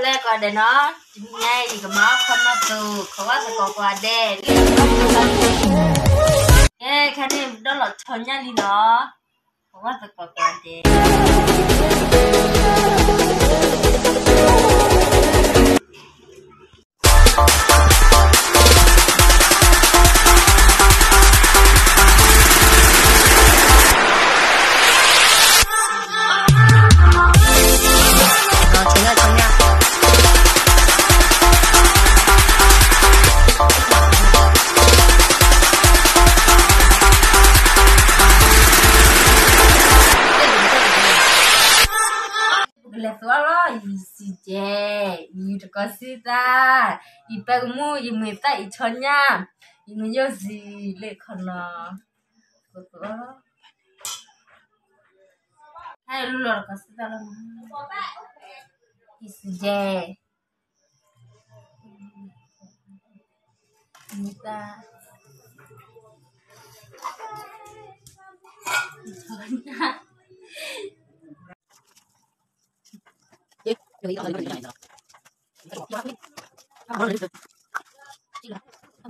လဲၤကိးဂၤဒဲးနီၤ, တနံၤညါအံၤ ယကမၤအီၣ်ခီနီၢ်သူ, ခိးဝၣ်သကိးကိးဂၤဒဲး, လၢယကမၤအီၣ်ခီနီၢ်သူ, ကဲ ခဲန့ၣ် ပဒီလီၤဆီညၣ်လံနီၤ, ခိးဝၣ်သကိးကိးဂၤဒဲး. ပကလဲၤသူအီၤလီၤ, ယစံးကဲ, ယတကိးစံသၣ်, ယပဲကမူၣ်, ယမ့ၢ်သၣ်အံၤဆီညၣ်, ယမ့ၢ်ယိၣ်စံလ့ၣ်ခီနီၤ, ကသူအီၤလီၤ, ဟဲလူလီၤတကိးစံသၣ်လီၤ, ယစံးကဲ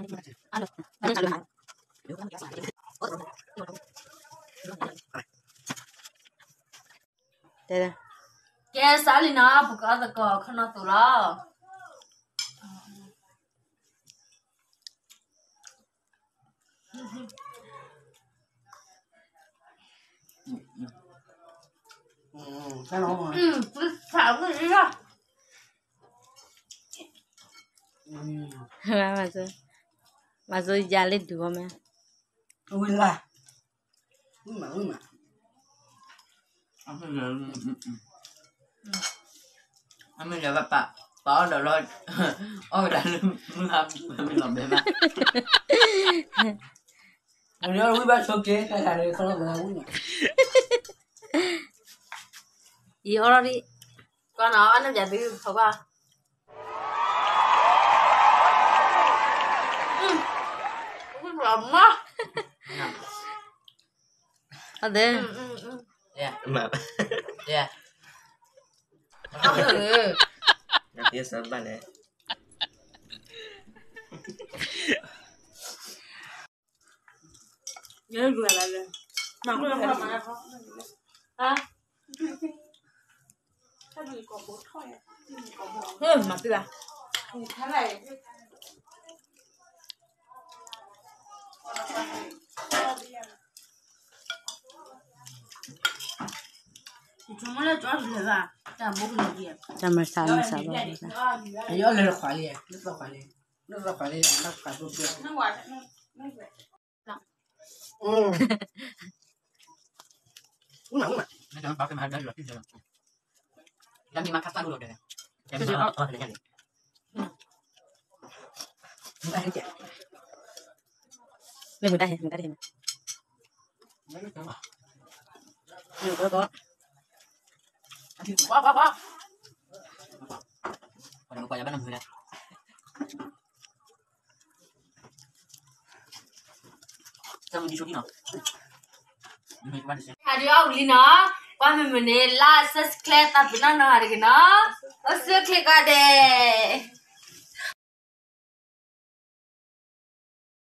မ့ၢ်တၢ် တဲ, ကဲစးလံနီၤ, ပကအီၣ်သကိးခီနီၢ်သူလီၤ. မၤစိယါလၢဒုးအီၤမ့ၢ် ဝံၤလၢ ဝံၤမး ဝံၤမး အမ့ၢ်လၢပပာ်အီၣ်ဒီးလီၤ အီၣ်ကဒါလၢမုၢ်ဟါမ့ၢ်လီၤဘဲဘၣ် ဝံၤဘၣ်ဆိးက့ တၢ်တခါလၢခီလီၤဘဲဝံၤမး ယအီၣ်လီၤဒံး ကွၢ်နီၤ အီၣ်နၢ်ပၠးသု ဖီဘၣ် ဝံၤမး အသ့ မ့ၢ် နသ့စၢဘၣ်လဲၣ် ယဲလူၤလာလဲၣ် မၤ ဟဲမၤသ့ဘၣ် တၢ်မၤစၢ် မၤစၢ်ဘၣ် အယီၢ်လၢခွးလံ လၢခွးလံ လၢခွးလံ လၢခွးလံ မ့ၢ်မတၤဟဲ မတၤတဟဲ ဟးဒုးအီၣ်ဝံၤလံနီၤ, ကွၢ်မုာ်မုာ်န့ၣ် like subscribe သးပ့ၤနီၣ်နီၤ ဟးတဂ့ၤနီၤ, အိၣ်ဆူၣ်အိၣ်ချ့ကိးဂၤဒဲး.